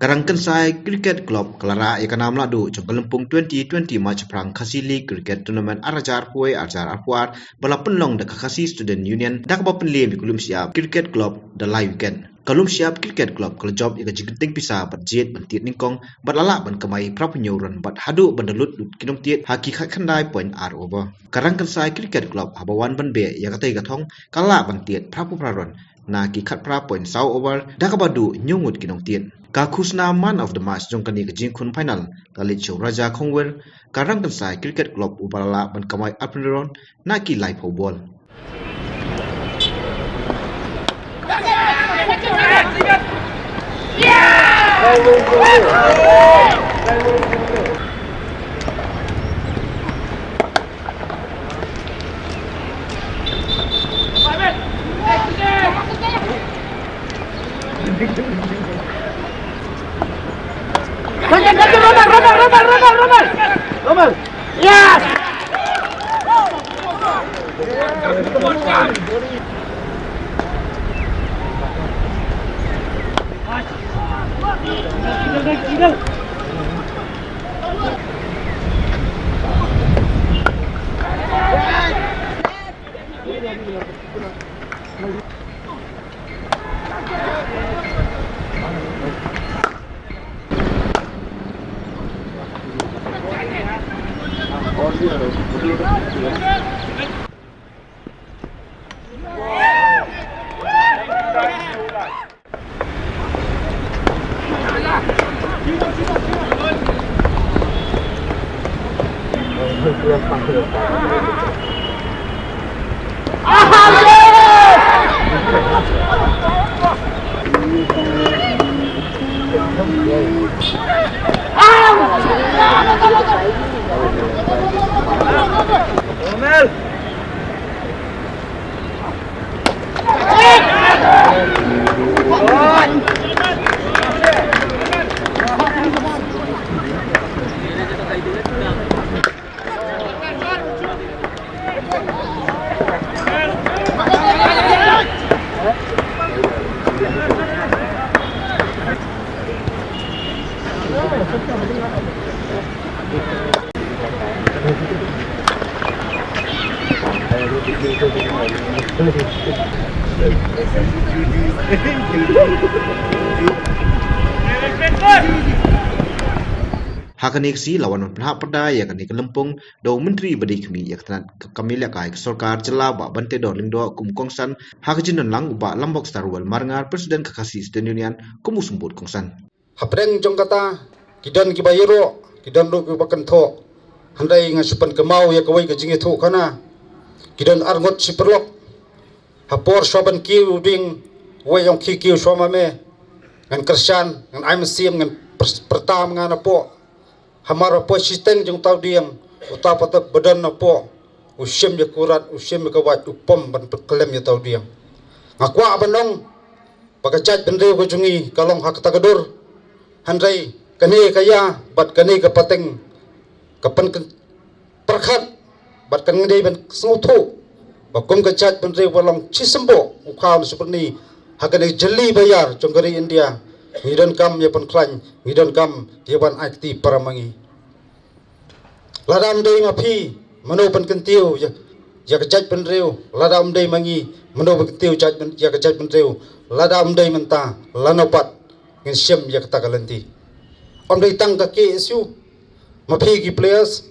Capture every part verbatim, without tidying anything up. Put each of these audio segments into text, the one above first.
Ka Rangkynsai Cricket Club ka la rah ïa ka nam lahduh jong ka lympung twenty twenty March Phrang Khasi League Cricket Tournament ar hajar arphew wei ar hajar arphew ar ba la pynlong da ka Khasi Student Union da kaba pynliem ïa ka Lumshyiap Cricket Club da lai wicket. Ka Lumshyiap Cricket Club ka la jop ïa ka jingkynting pisa bad jied ban tied nyngkong bad la lah ban kamai phraphew hynñiew run bad haduh ban da lut lut ki nongtied ha ki khatkhyndai point ar over. Ka Rangkynsai Cricket Club haba wan ban beh ïa katei ka thong ka la lah ban tied phraphew phra run na ki khatphra point saw over da kaba duh hynñiew ngut ki nongtied. Ka khusnam man of the match jong kane ka jingkhun final ka leit sha u Raja Khongwir, ka Rangkynsai Cricket Club uba la lah ban kamai arphew run na ki laiphew ball. Yes! Ha kane ka sngi la wan ban pynhap pyrda ïa kane ka lympung da u Myntri ba dei khmih ïa ka tnat ka kam ïalehkai ka sorkar jylla Bah Banteidor Lyngdoh kum u kongsan, ha ka jingdon lang u Bah Lambok Starwell Marngar, President ka Khasi Student Union kum u symbud kongsan. Hapdeng jong kata ki don kiba ïaroh, ki don ruh kiba kynthoh. Hynrei nga shu pynkynmaw ïa kawei ka jingïathuhkhana. Ki don arngut shi paralok. Ha por shuwa ban kiew u dieng, uwei u ong khie kiew shuwa ma me. Ngan kyrshan, ngan ai mynsiem, ngan pyr-, pyrta ma nga napoh. Hamar ba poi shiteng jong uta u dieng, uta uba don napoh u shim ïa ka rat, u shim ïa ka wait, u pom ban pynkyllem ïa uta u dieng. Nga kwah ban ong ba ka jaitbynriew ka jong ngi ka long ha kata ka dur. Hynrei kane ka ïa bad kane ka pateng ka pyn-, pyrkhat bad kan ngi dei ban sngewthuh ba kum ka jaitbynriew ba long shi symboh u khaw na shi pyrni ha kane ka jylli ba ïar jong ka ri India, ngi donkam ïa pynkhlaiñ, ngi donkam ïa ban ai kti para ma ngi. Lada ym dei ma phi, mano ban kyntiew ïa, ïa ka jaitbynriew? Lada ym dei ma ngi, mano ban kyntiew jait byn-, ïa ka jaitbynriew? Lada ym dei mynta, lano pat ngin shim ïa kata ka lynti? Ym dei tang ka K S U, ma phi ki players,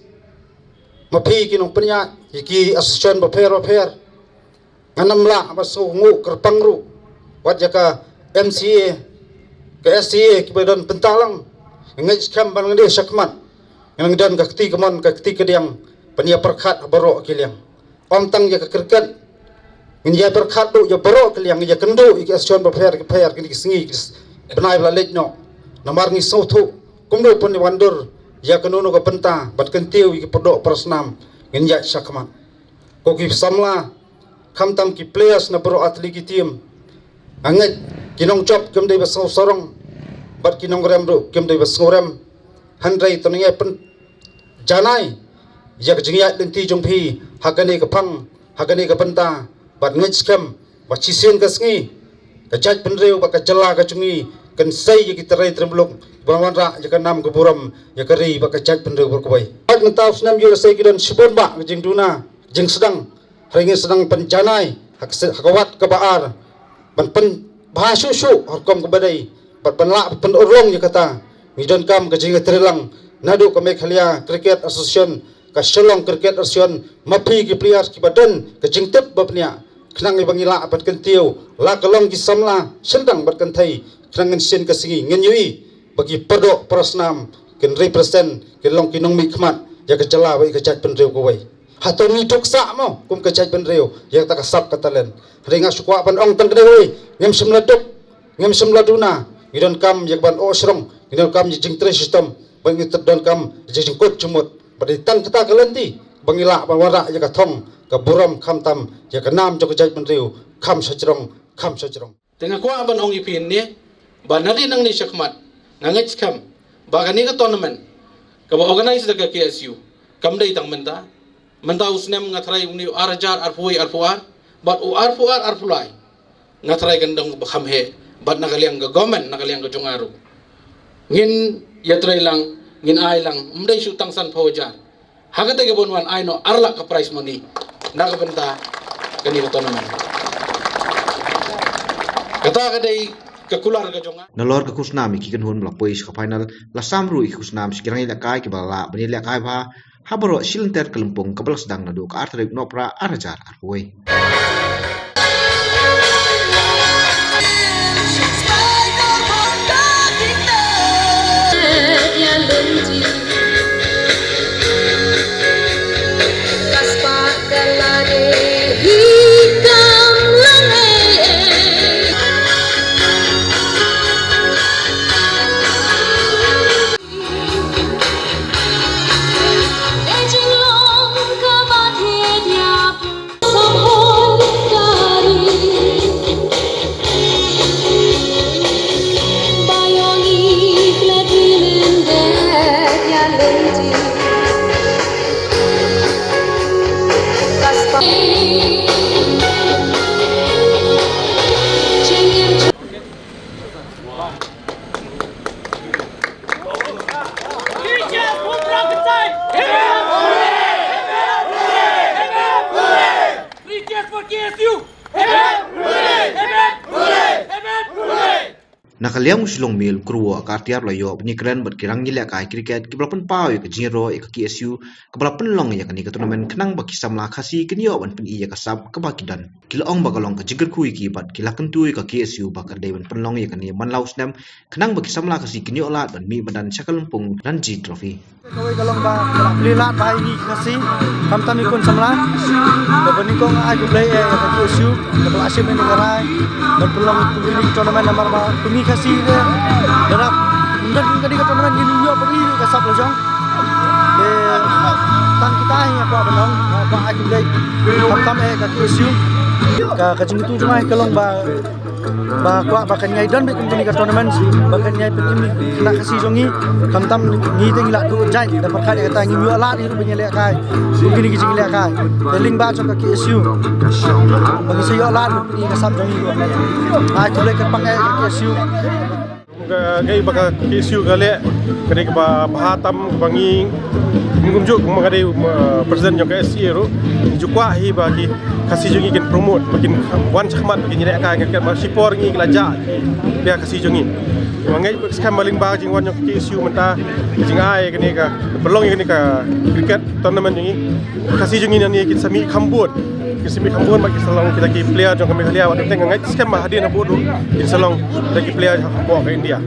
ma phi ki nongpynïaid, ïa ki association bapher bapher. Ngan ym lah ban sngewnguh kyrpang ruh wat ïa ka M C A, ka S C A kiba don bynta lang. Nga ngeit skhem ba ngan dei shakhmat, ngan don ka kti kamon, ka kti kadiang ban ïa pyrkhat ha baroh ki liang. Ym tang ïa ka cricket, ngin ïa pyrkhat ruh ïa baroh ki liang, ïa kynduh ïa ki association bapher bapher kine ki sngi, ki s-, bnai ba la leit noh. Namar ngi sngewthuh kumno pynwandur ïa kano kano ka bynta bad kyntiew ïa ki pardoh parasnam, ngin ïaid shakhmat. Ko ki samla, khamtam ki players na baroh ar tylli ki team, nga ngeit ki nongjop kim dei ba sngewsarong bad ki nongrem ruh kim dei ba sngewrem. Hynrei to ngin ïa pynjanai ïa ka jingïaid lynti jong phi ha kane ka phang, ha kane ka bynta, bad ngeit skhem ba shisien ka sngi ka jaitbynriew bad ka jylla ka jong ngi kan sei ïa ki trai trai muluk, ban wanrah ïa ka nam ka burom ïa ka ri bad ka jaitbynriew baroh kawei. Bad mynta u snem ïoh lehse ki don shibun bah ka jingduna jingsdang, hynrei ngin sdang pynjanai ha ka se-, ha ka wat kaba ar, ban pynbha shuh shuh ha rukom kaba dei bad ban lah pynurlong ïa kata. Ngi donkam ka jingïatreilang naduh ka Meghalaya Cricket Association, ka Shillong Cricket Association, ma phi ki players kiba don ka jingtip ba bniah, khnang ba ngi lah ban kyntiew la ka long ki samla shynrang bad kynthei, khnang ngin sien ka sngi ngin ïohi ba ki para doh para snam kin represent, kin long ki nongmihkhmat ïa ka jylla bad ïa ka jaitbynriew kawei. Hato ngi duk sah mo kum ka jaitbynriew ïa kata ka sap ka talent? Hynrei nga shu kwah ban ong tang kane, wei, ngim shym la duk, ngim shym la duna. Ngi donkam ïa ka ban oh shrong, ngi donkam ïa ka jingtrei shitom, bad ngi donkam ïa ka jingkut jingmut. Bad dei tang kata ka lynti ba ngi lah ban wanrah ïa ka thong ka burom, khamtam ïa ka nam jong ka jaitbynriew kham shajrong, kham shajrong. Te nga kwah ban ong ïa phi hangne ba naduh nangne shakhmat nga ngeit skhem ba kane ka tournament kaba organise da ka K S U kam dei tang mynta. Mynta u snem nga tharai une u ar hajar arphew wei arphew ar bad u arphew ar arphew lai nga tharai kan dang ba kham heh, bad na ka liang ka government, na ka liang ka jong nga ruh ngin ïatreilang, ngin ailang, ym dei shuh tang sanphew hajar. Ha kata ka ban wan ai noh ar lak ka prize money na ka bynta kane ka tournament. Kata ka dei ka kular ka jong nga. Nalor ka khusnam ïa ki kynhun ba la poi sha ka final, la sam ruh ïa ki khusnam sha ki rangialehkai kiba la lah ban ïalehkai bha ha baroh shi lynter ka lympung kaba la sdang naduh ka ar tarik Nohprah ar hajar arphew wei. Na ka liang u Shillong Mail, u kyrwoh ka artiar ba la ïoh ban ïakren bad ki rangialehkai cricket kiba la pynpaw ïa ka jingïaroh ïa ka K S U kaba la pynlong ïa kane ka tournament khnang ba ki samla Khasi kin ïoh ban pyni ïa ka sap kaba ki don. Ki la ong ba ka long ka jingkyrkhu ïa ki bad ki la kyntu ïa ka K S U ba ka dei ban pynlong ïa kane man la u snem khnang ba ki samla Khasi kin ïoh lad ban mih madan sha ka lympung Ranji Trophy. Kawei ka long ba ka la plie lad bha ïa ngi ki Khasi, khamtam ïa ki khun samla. Kaba nyngkong ai khublei ïa ka K S U kaba la shim ïa ka rai ban pynlong ïa kane ka tournament namar ba kum ngi Khasi te lada ym don kane ka tournament ngin ym ïoh peit ïa ka sap la jong. Te tang kita hi nga kwah ban ong, nga kwah ai khublei khamtam ïa ka K S U. Ka, ka jingkyntu jong nga hi ka long ba ba kwah ba kan ïai don beit kum kane ka tournament ba kan ïai pynïaid ïa ki khynnah Khasi jong ngi. Khamtam ngi te ngi la duh jait da pyrkhat ïa kata, ngim ïoh lad hi ruh ban ïalehkai kum kine ki jingïalehkai. Te lyngba jong ka K S U ba ngi sa ïoh lad ban pyni ïa ka sap jong ngi ruh. Ai khublei kyrpang ïa ka K S U. Ka, kaei ba ka K S U ka leh ka dei kaba bha tam, kaba ngi, ngi kumjuh kumba ka dei, uh, president jong ka S C A ruh, ngi ju kwah hi ba ki Khasi jong ngi kin promote, ba kin wan shakhmat, ba kin ïalehkai cricket, ba shipor ngi ki la jah ki player Khasi jong ngi. Nga ngeit ba skhem ba lyngba ka jingwan jong ka K S U mynta, ka jingai kane ka, pynlong ïa kane ka cricket tournament jong ngi, Khasi jong ngi nangne kin sa mih kham bun, kin sa mih kham bun, ba kin sa long kita ki player jong ka Meghalaya, bad nga ngeit skhem ba hadien habud ruh kin sa long kita ki player hapoh ka India.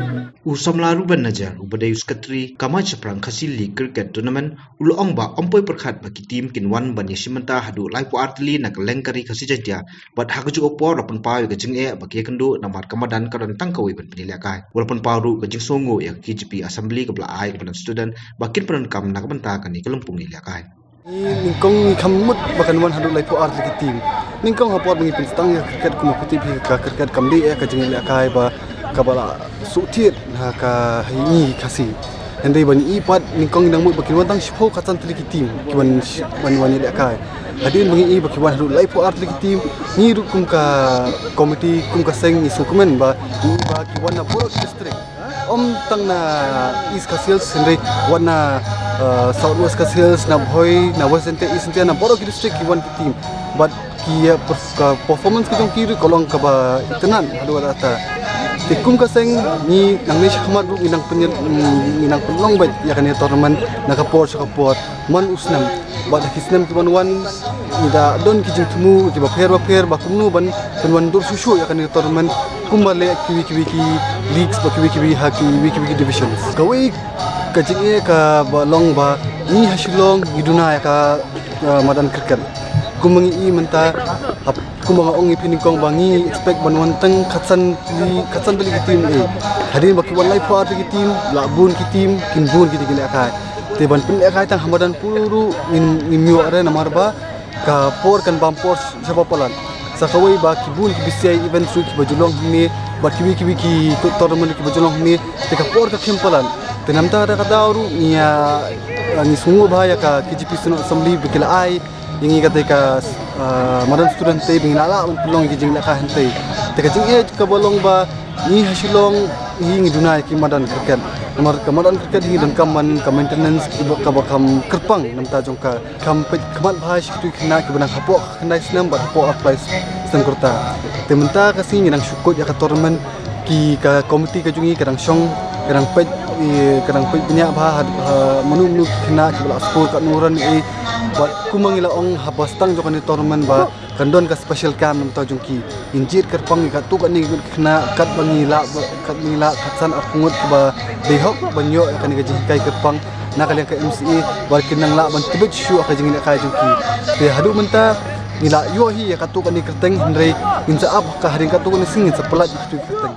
U samla Reuben Najiar, uba dei u secretary ka Mawshynrut Khasi League Cricket Tournament, u la ong ba ym poi pyrkhat ba ki team kin wan ban ïashim bynta haduh laiphew ar tylli na kylleng ka ri Khasi Jaiñtia, bad ha kajuh ka por la pynpaw ïa ka jingeh ba ki ïakynduh namar ka madan ka don tang kawei ban pynïalehkai. U la pynpaw ruh ka jingsngewnguh ïa ka K J P Assembly kaba la ai ka madan student ba kin pyndonkam na ka bynta kane ka lympung ïalehkai. Nyngkong ngi kham mut ba kan wan haduh laiphew ar tylli ki team. Nyngkong ha por ba ngi pynsdang ïa ka cricket, kumba phi tip hi, ka cricket kam dei ïa ka jingïalehkai ba kaba la suk thied ha ka, ha ngi Khasi. Hynrei ba ngi i pat nyngkong ngi nang mut ba kin wan tang shiphew khatsan tylli ki team ki wan sh-, wan wan ïalehkai. Hadien ba ngi i ba ki wan haduh laiphew ar tylli ki team, ngi ruh kum ka committee, kum ka seng ngi sngewkmen ba ngi i ba ki wan na baroh ki district. Ym tang na East Khasi Hills hynrei wan na, eh, South West Khasi Hills, na Bhoi, na West Jaintia, East Jaintia, na baroh ki district ki wan ki team. Bad ki, eh, perf-, ka performance ka jong ki ruh ka long kaba itynnad haduh katta. Te kum ka seng ngi nangne shakhmat ruh ngi nang pynïa-, ngi nang pynlong beit ïa kane tournament na ka por sha ka por man u snem. Bad ha ki snem ki ban wan ngi da don ki jingthmu kiba pher ba pher ba kumno ban pynwandur shuh shuh ïa kane tournament kumba leh kiwei kiwei ki leagues bad kiwei kiwei ha kiwei kiwei ki divisions. Kawei ka jingeh kaba long ba ngi ha Shillong ngi duna ïa ka, eh, madan cricket. Kumba ngi i mynta, hap, kumba nga ong ïa phi nyngkong ba ngi expect ban wan tang khatsan tylli, khatsan tylli ki team eh. Hadien ba ki wan laiphew ar tylli ki team, lah bun ki team, kin bun ki jingïalehkai. Te ban pynlehkai tang ha madan puro ruh ngim, ngim ïoh re namar ba ka por kan bam por shibun palat. Sa kawei ba ki bun ki B C I events ruh kiba ju long hangne, bad kiwei kiwei ki tournament kiba ju long hangne, te ka por ka khim palat. Te namar kata ka daw ruh ngi ïa, ngi sngewbha ïa ka K J P Synod Assembly ba ki la ai ïa ngi kata ka, ah, madan student te ba ngin lah lah ban pynlong ïa ki jingïalehkai hangtei. Te ka jingeh kaba long ba ngi ha Shillong hi ngi duna ïa ki madan cricket. Namar ka madan cricket hi donkam ban ka maintenance kaba, kaba kham kyrpang namar jong ka. Kham peit khmat bha sha kitu ki khynnah kiba nang hapoh khyndai snem bad hapoh ar tylli snem kurta. Te mynta ka sngi ngi nang shu kut ïa ka tournament, ki ka committee ka jong ngi ka dang shong, ka dang peit, eh, ka dang peit bniah bha ha, ha mano mano ki khynnah kiba lah score katno run eh. Bad kumba ngi la ong haba sdang jong kane tournament ba kan don ka special camp namar jong ki. Ngin jied kyrpang ïa katto katne ki khynnah katba ngi lah, katba ngi lah khatsan arphew ngut kiba dei hok ban ïoh ïa kane ka jinghikai kyrpang na ka liang ka M C A, ba kin nang lah ban tbit shuh ïa ka jingïalehkai jong ki. Te haduh mynta ngi la ïoh hi ïa katto katne kyrteng hynrei ngin sa ap ha ka hadien katto katne sngi ngin sa pyllait ïa katto katne kyrteng.